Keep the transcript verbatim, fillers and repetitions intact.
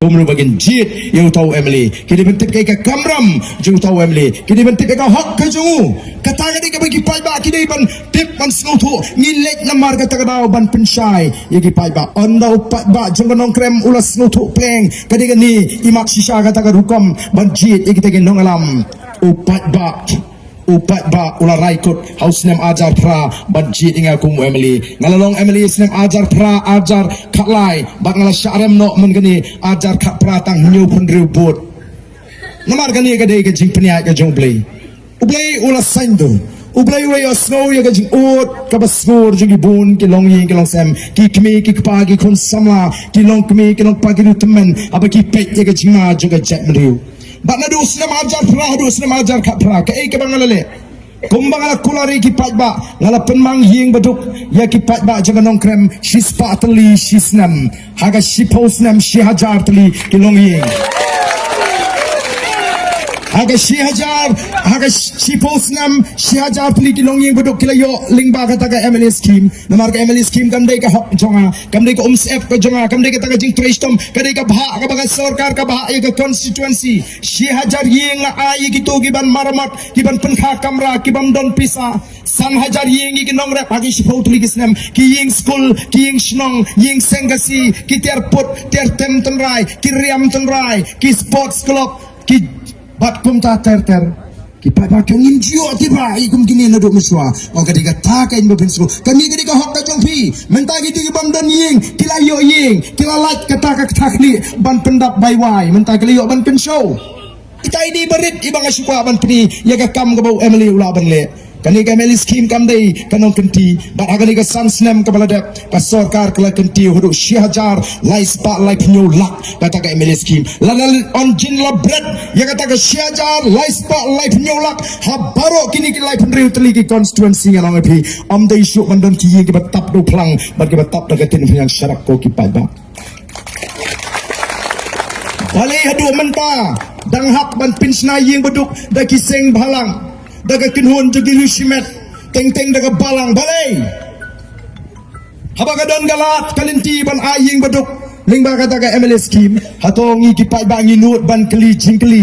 Kumno ba kin jied ïa uta u MLA. Ki dei ban tip ïa ka kamram jong uta u MLA. Ki dei ban tip ïa ka hok ka jong u. Kata ka dei kaba ki paidbah ki dei ban tip ban sngewthuh. Ngi leit namar kata ka daw ban pynshai ïa ki paidbah. Ynda u paidbah jong ka Nongkrem u la sngewthuh pyrshah, ka dei kane, i mat shisha kata ka rukom ban jied ïa kita ki nongïalam. U paidbah, u paidbah u la rai kut ha u snem arhajar phra ban jied ïa nga kum u MLA. Nga la long MLA snem arhajar phra, arhajar khatlai, bad nga la shah rem noh mynta kane arhajar khatphra tang hynñiewphew hynriew vote. Namar kane ka dei ka jingpynïaid ka jong U Blei. U Blei u la saiñdur. U Blei u la ïohsngew ïa ka jingud kaba sngur jong ki bun ki longïing ki longsem, ki kmie ki kpa, ki khun samla, ki longkmie ki longkpa, ki riewtymmen, haba ki peit ïa ka jingma jong ka jaitbynriew. Bad naduh u snem arhajar phra haduh u snem arhajar khatphra, kaei kaba nga la leh? Kumba nga la kular ïa ki paidbah, nga la pynmang ïing baduk ïa ki paidbah jong ka Nongkrem shispah tylli shi snem. Ha ka shiphew snem shi hajar tylli ki longïing. Ha ka shi hajar, ha ka shiphew snem shi hajar tylli ki longïing baduk ki la ïoh lyngba kata ka MLA scheme. Namar ka MLA scheme kam dei ka hok jong nga, kam dei ka umsyep ka jong nga, kam dei kata ka jingtrei shitom, ka dei ka bhah kaba ka sorkar ka bhah ïa ka constituency. Shi hajar ïing nga ai ïa kito ki ban maramot, ki ban pynkha kamra, ki bym don pisa. San hajar ïing ïa ki nongrep ha ki shiphew tylli ki snem, ki ïing skul, ki ïing shnong, ïing seng Khasi, ki tiar put, tiar tem tynrai, ki riam tynrai, ki sports club, ki bad kumta ter ter. Ki paidbah ki ong ngim ju ïoh tip ba ïa kum kine naduh mynshuwa. Ong ka dei kata ka ïing ba phin sngewthuh. Kane ka dei ka hok ka jong phi. Mynta kito ki bym don ïing ki la ïoh ïing, ki la lait kata ka kata khlieh ban pyndap bai wai. Mynta ki la ïoh ban kynshew. Ita i dei barit iba nga shu kwah ban pyni ïa ka kam kaba u MLA u lah ban leh. Kane ka MLA scheme kam dei ka nongkynti. Bad ha kane ka san snem kaba la dep, ka sorkar ka la kyntiew haduh shi hajar lai spah laiphew hynñiew lak kata ka MLA scheme. Lada ym jin la bret ïa kata ka shi hajar lai spah laiphew hynñiew lak ha baroh kine ki laiphew hynriew tylli ki constituency, nga ong ïa phi, ym dei shuh ban don ki ïing kiba tap da u phlang bad kiba tap da ka ktien pynïaid sharak, ko ki paidbah. Balei haduh mynta dang hap ban pynshna ïing baduk da ki seng bhalang, da ka kynhun jong ki riew shimet, teng teng da ka balang? Balei? Haba ka don ka lad ka lynti ban ai ïing baduk lyngba kata ka MLA scheme, hato ngi ki paidbah ngi nud ban kylli jingkylli